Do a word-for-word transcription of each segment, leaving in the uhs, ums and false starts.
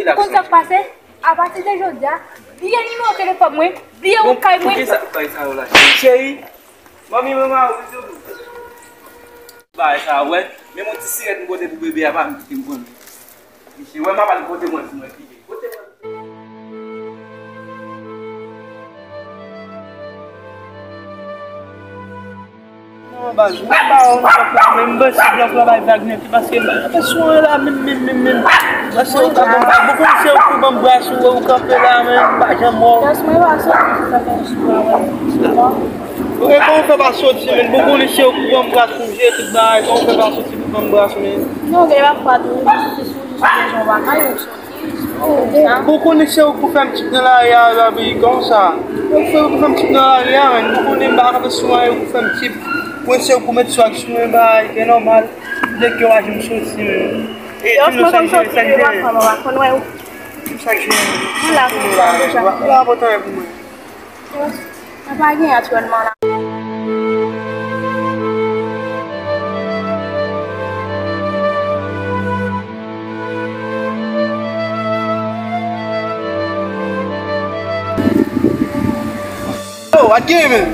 Ou konn sa k pase? Apati de jodi a, bliye nimewo telefòn mwen, bliye wout kay mwen. Poukisa bagay sa yo la, cheri? Cheri, manmi, manman, ou di bagay sa, wè. Men yon ti sirèt m pote pou bebe a, pa m kite m konnen. Mesye, wè, m ap al pote mwen sou mwen, pike. Pote mwen. Non, baz, mwen pa wè yon chòk la, men m panse blan fò bay vag nèt, paske m pa nan swen la, menm, menm, menm, menm. Paske ou ka ban m, boukou se ou ki ban m bras ou, ou kanpe la, men m pa janm wè w. Baz, mwen pa soti, se sa fè m sou la, wè. Ok, kòman w fè pa soti, men boukou se ou ki ban m bras ou, je tout bagay, kòman w fè pa soti pou ban m bras ou, men? Non, gen lè pa tou, jis, jis, jis bezwen w pa kay ou soti. Ou, ou konnen se ou ki pou fè m tip nan lari a, Babi, kòman sa? Ou fè, ou ki pou fè m tip nan lari a, menn. Ou konnen m pa kanpe sou anyen, ou pou fè m tip. Mwen se ou ki pou met swag sou mwen, bay, byen nòmal. Dèk yo aji m soti, menn. E, di m non, sa k jere, sa k jere. Sa k jere. Ou la pou sa, deja. Ou la pou tan pou mwen. Mwen pa gen aktyèlman la. Yo, Adye, men.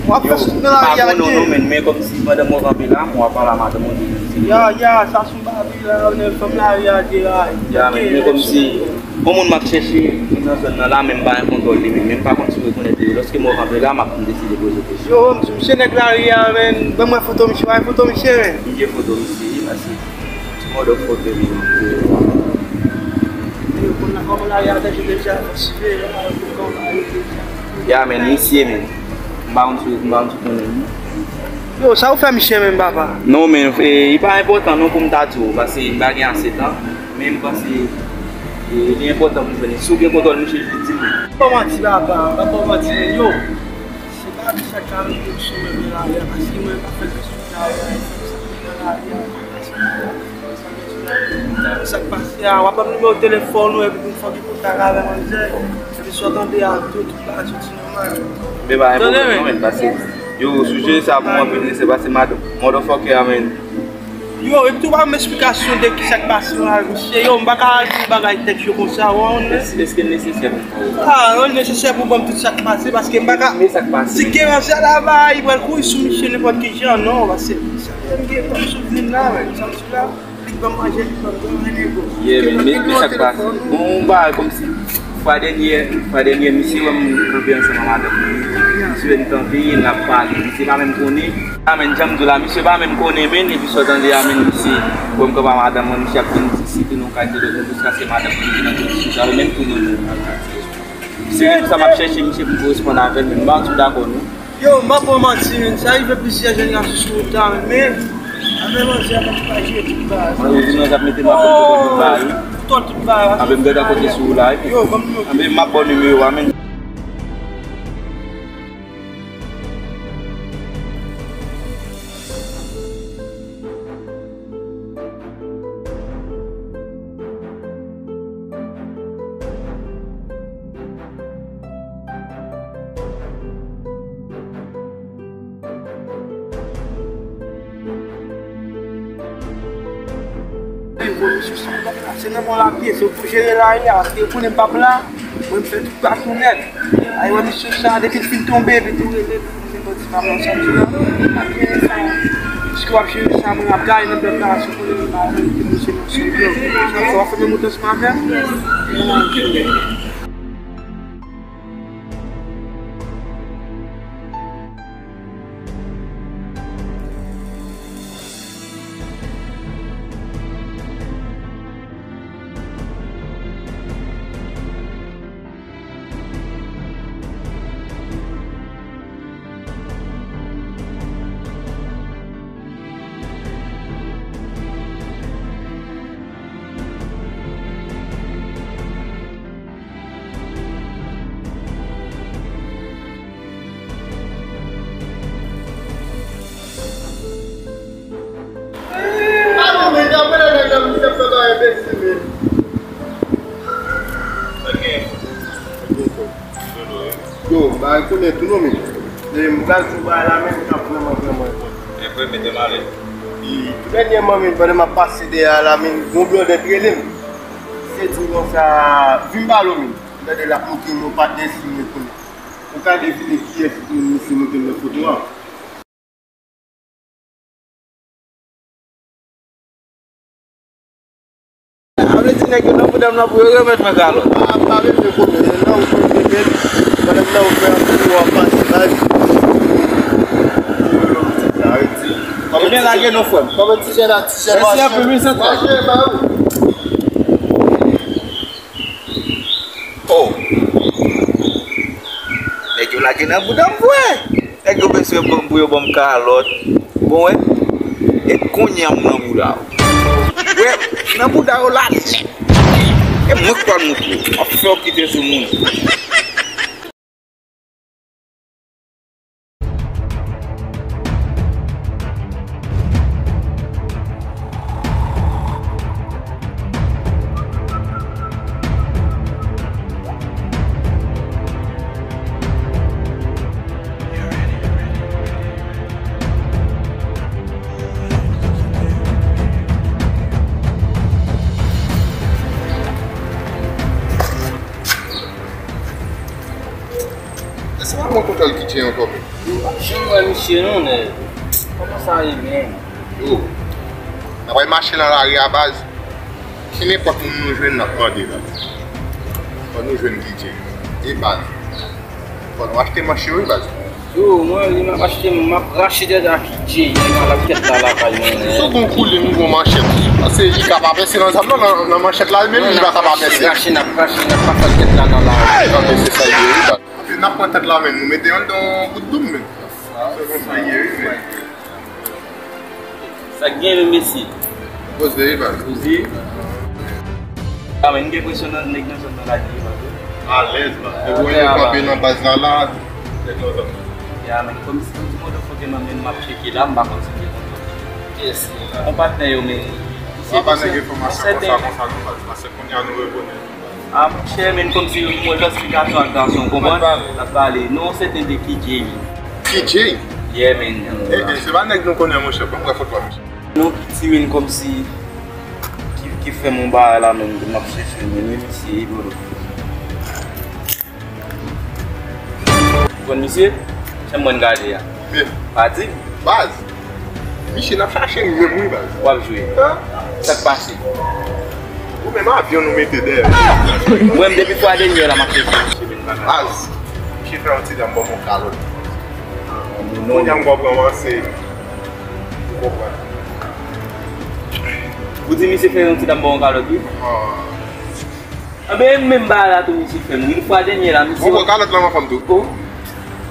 W ap fè sou nan lari a, Adye. Men kòmsi pandan mwen kanpe la, mwen ap pale a madanm mwen, di, di. Ya, ya, sa sou Babi la, men fanm lari a, Adye, a. Ya, men kòmsi. Yon moun m ap chèche ki nan zòn nan la, men m pa gen kontwòl li, men m pa konn si w rekonèt li. Lòske m wè w kanpe la, m ap deside poze w kesyon. Yo, m di misye nèg lari a, men. Ban m wè foto misye, wè foto misye, men. M gen foto misye, wi, paske ti mòdòk foto li. Yo, konn la, kòman lari a danje deja, fò sive, kòman lari deja. Ya, men, misye, men. M pa konn si, m pa konn si w konnen li. Yo, sa w fè misye menm, papa? Non, men, e, li pa enpòtan non pou m ta di w, paske m pa gen ase tan. Men m panse, e, li enpòtan pou m jwenn li. Si w gen kontwòl misye, jis di m. Pa manti, papa, pa, pa manti, men yo. Se pa misye k ka rive sou mwen, men lari a, paske mwen pa fè l sou lari a, e fè m sa nan lari a. Sa k pase a, w ap ban m nimewo telefòn ou, epi pou m fè kontak avè manzè, epi sa w tande a, tout, tout bagay soti nòmal. Men pa gen pwoblèm non, men, paske yo, sou jere sa pou mwen, anpil, se paske motherfucker a, men. Yo, epi tou, ba m esplikasyon de ki sa k pase la, misye. Yo, m pa ka di bagay tèt yo konsa, w konnen. Èske, èske l nesesè pou m fè w? Ah, non, l nesesè pou ban m tout sa k pase, paske m pa ka. Men sa k pase. Si gen manzè la, ba, li pral kouri sou misye nenpòt ki jan, non, paske sa m gen kòm souvni m la, men, sa m sou la, li k ban m manje, li k ban m bwè, men nego. Yeah, men, men, men sa k pase. Bon, yon bagay kòmsi. Fwa dènye, fwa dènye, misye wè m kanpe ansanm ak madanm mwen. Misye wè n kanpe, n ap pale. Misye pa menm konnen. A, men, jan m di w la, misye pa menm konnen, men, epi sa w tande a, men, misye wè m kanpe ak madanm mwen, misye ap vin site non kay de lòt moun, jiskaske madanm mwen vin nan kondisyon sa yo, menm tou non, non. Se pou sa m ap chèche misye pou m koresponn avè l, men m pa sou dakò, non. Yo, m pa ba w manti, men, sa rive plizyè jèn gason sou wout la, men, men avè manzè, mwen pa jere tout bagay. Mwen, ou di manzè ap mete m ap mete tout bagay, wi. Tout, tout bagay. Anben, m gade akote sou ou la, epi. Yo, ban m nimewo. Anben, m ap ba w nimewo a, men. Se nan mwen l ap ye, se pou jere lari a, paske ou konnen m p ap la, mwen m fè tout pa tou nèt. Ay, wè misye sa, depi l fin tonbe, epi tou rele, tou rele, bandi pa pran sa, tou la. Ap jere sa. Piske w ap jere sa, mwen ap gaye nan pèp la, si w konnen mwen pa rete, mwen se yon sou yo. Sa w ap fè menm moto ansanm avè m? Yo, ba rekonèt tou non, men. Men m pral di w bagay la, men, ki ap vrèman, vrèman enpòtan. E vre, mete m alèz. Wi, tou dènyèman, men, pandan m ap pase dèyè a la, men, yon blòdèt rele m. Vle di konsa, vin pale w menm. Gade l ap montre m yon patnè si mwen konnen. Ou ka devine kiyès moun misye montre m nan foto a. Sa vle di nèg yo nan bouda m nan pou yo remèt mwen kalòt. Pa, pa bezwen konnen, nan ou konn demen, pandan m nan ou fè yon ti wap pase baz. Ebyen, lage non, frè m. Kòman ti jèn la, ti jèn mache. Mèsi anpil, wi, sèt. Mache, ba ou. Oh! Nèg yo lage nan bouda m vre. Nèg yo bezwen ban m pou yo ban m kalòt. Bon, wè. E kounye a m nan bouda w. Wè, nan bouda w la nèt. E mwen k pral moutre w. M ap fè w kite sou moun. Èske w ap konn kote Kidjey ankò menm? M pa janm wè misye non, nèg. Kòman sa ye menm? Yo, n ap pral mache nan lari a baz. Ki nenpòt moun nou jwenn, n ap mande la. Fò nou jwenn Kidjey. E baz. Fò nou achte manch yo, wi, baz. Yo, mwen, li m ap achte, m ap rache tèt a Kidjey. Li m ap tèt la lakay mwen, nèg. Si w gon koulin, ou gon manchèt. Paske li ka pa pèse nan zam nan, nan, nan manchèt la, li menm li pa ka pa pèse. Rache, n ap rache, n ap pase tèt la nan lari. Anben, se sa l ye, wi, baz. Anben, n ap pran tèt la, men nou mete yon anndan yon bout doub, men. Se konsa l ye, wi, men. Sa k gen, men, mesye? Poze, wi, baz. Poze. A, men, m gen enpresyon nan nèg nan zòn nan la, wi, baz. Alèz, baz. Depi w wè yo kanpe nan baz la, la, nèg nan zòn nan. Ya, men, kòmsi yon ti motherfucker nan men m ap tcheke la, m pa konn si m gen kontwòl. Yes, men. Yon patnè yo, men. Sa pa nèg enfòmasyon konsa, konsa, non, baz. Paske kounye a nou rekonnen. A, monchè, men kòmsi yon lòt eksplikasyon ak gason, w konprann? N ap pale. Non, sèten de Kidjey. Kidjey? Yeah, men. Eh, eh, se pa nèg nou konnen, monchè. Ban m wè foto a, monchè. Non, piti, men kòmsi ki, ki fè m yon bagay la, men m ap chèche l, men, men misye, bro. Konn misye? Chan mwen gade a. Men. Pa di m. Baz. Misye n ap chache l menm wi baz. W ap jwe. Sa k pase? Ou menm avyon nou mete dèyè. Mwen menm depi fwa dènye la m ap chèche misye menm pa ka. Baz. Misye fè yon ti dam ban m yon kalòt. Kounye a m konprann mwen se. Ou konprann. Ou di misye fè yon ti dam ban w yon kalòt wi. Anben, menm bagay la tou misye fè m. Yon fwa dènye la, misye. Bon, bon, kalòt la m ap fè m tou. Oh.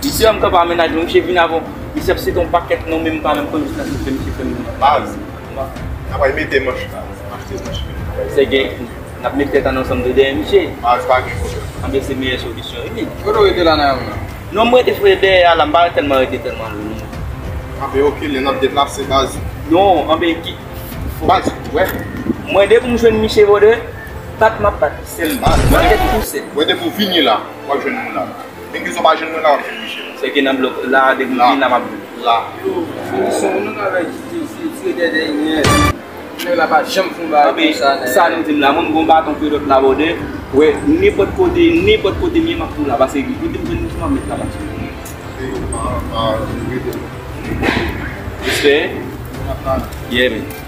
Misye wè m kanpe a mennaj mwen, misye vin avè w. Misye ap site yon pakèt non, menm pa menm konn jis nan misye fè, misye fè m. Baz. N ap al mete manch la. Achte manch la. Se gen, n ap met tèt ann ansanm de dèyè misye. Baz, pa gen pwoblèm. Anben, se meyè solisyon wi. Kote w rete la nan yon nan? Non, mwen rete frè dèyè a la, m pa tèlman rete tèlman lwen non. Anben, oke, lè n ap deplase, baz. Non, anben, ki. Baz, wè. Mwen depi m jwenn misye, brother. Bat m ap bat li sèlman. Mwen te tou sèl. Mwen depi w vini la, w ap jwenn moun la. Menm si w pa jwenn moun la, w ap jwenn Michel. Se ke nan blòk la, depi w vini la, m ap jwenn. La. Yo, solisyon, nou ka fè jis tire tèt dèyè. Nèg la pa janm fè yon bagay konsa, nèg. Sa nou di m la, mwen m gon baton ke lòt la, brother. Wè, nenpòt kote, nenpòt kote m ye, m ap tou la. Paske kote m jwenn misye, m ap met la, m ap jwenn. Respè. Yeah, man.